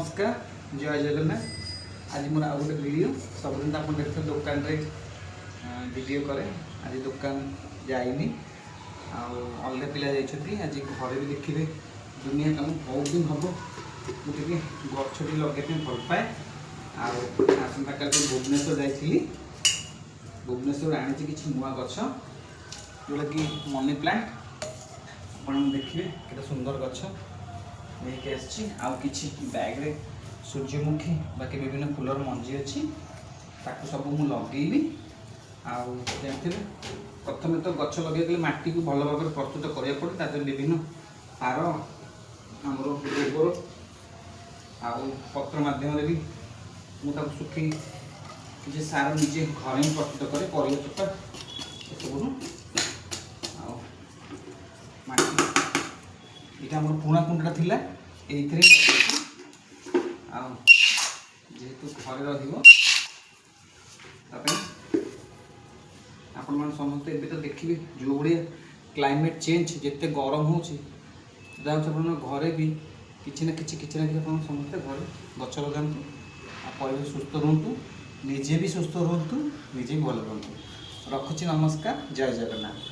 ନମସ୍କାର, ଜୟ ଜଗନ୍ନାଥ। ଆଜି ମୋର ଆଉ ଗୋଟେ ଭିଡ଼ିଓ। ସବୁଦିନ ତ ଆପଣ ଦେଖିଥିବେ ଦୋକାନରେ ଭିଡ଼ିଓ କରେ। ଆଜି ଦୋକାନ ଯାଇନି ଆଉ ଅଲଗା ପିଲା ଯାଇଛନ୍ତି। ଆଜି ଘରେ ବି ଦେଖିବେ ଦୁନିଆ କାମ। ବହୁତ ଦିନ ହେବ ମୁଁ ଟିକେ ଗଛ ଟିକେ ଲଗେଇବା ପାଇଁ ଭଲ ପାଏ। ଆଉ ଆସନ୍ତାକାଲି ଭୁବନେଶ୍ୱର ଯାଇଥିଲି। ଭୁବନେଶ୍ୱର ଆଣିଛି କିଛି ନୂଆ ଗଛ, ଯେଉଁଟାକି ମନି ପ୍ଲାଣ୍ଟ। ଆପଣ ଦେଖିବେ କେତେ ସୁନ୍ଦର ଗଛ ନେଇକି ଆସିଛି। ଆଉ କିଛି ବ୍ୟାଗ୍ରେ ସୂର୍ଯ୍ୟମୁଖୀ, ବାକି ବିଭିନ୍ନ ଫୁଲର ମଞ୍ଜି ଅଛି, ତାକୁ ସବୁ ମୁଁ ଲଗେଇବି। ଆଉ ଜାଣିଥିବେ, ପ୍ରଥମେ ତ ଗଛ ଲଗେଇବାକୁ ଗଲେ ମାଟିକୁ ଭଲ ଭାବରେ ପ୍ରସ୍ତୁତ କରିବାକୁ ପଡ଼େ। ତା ଦେହରେ ବିଭିନ୍ନ ସାର, ଆମର ଗୋବର ଆଉ ପତ୍ର ମାଧ୍ୟମରେ ବି ମୁଁ ତାକୁ ଶୁଖେଇ କିଛି ସାର ନିଜେ ଘରେ ହିଁ ପ୍ରସ୍ତୁତ କରେ, ପରିବା ଚୋପା ଏସବୁରୁ। ଆଉ ମାଟି ଏଇଟା ଆମର ପୁରୁଣା କୁଣ୍ଡଟା ଥିଲା, ଏଇଥିରେ ଲଗେଇଛି। ଆଉ ଯେହେତୁ ଘରେ ରହିବ, ତା ପାଇଁ ଆପଣମାନେ ସମସ୍ତେ ଏବେ ତ ଦେଖିବେ ଯେଉଁ ଭଳିଆ କ୍ଲାଇମେଟ୍ ଚେଞ୍ଜ, ଯେତେ ଗରମ ହେଉଛି, ସେଟା ହେଉଛି ଆପଣଙ୍କ ଘରେ ବି କିଛି ନା କିଛି, କିଛି ନା କିଛି ଆପଣ ସମସ୍ତେ ଘରେ ଗଛ ଲଗାନ୍ତୁ ଆଉ ପରିବେଶ ସୁସ୍ଥ ରୁହନ୍ତୁ, ନିଜେ ବି ସୁସ୍ଥ ରୁହନ୍ତୁ, ନିଜେ ବି ଭଲ ରୁହନ୍ତୁ। ରଖୁଛି, ନମସ୍କାର, ଜୟ ଜଗନ୍ନାଥ।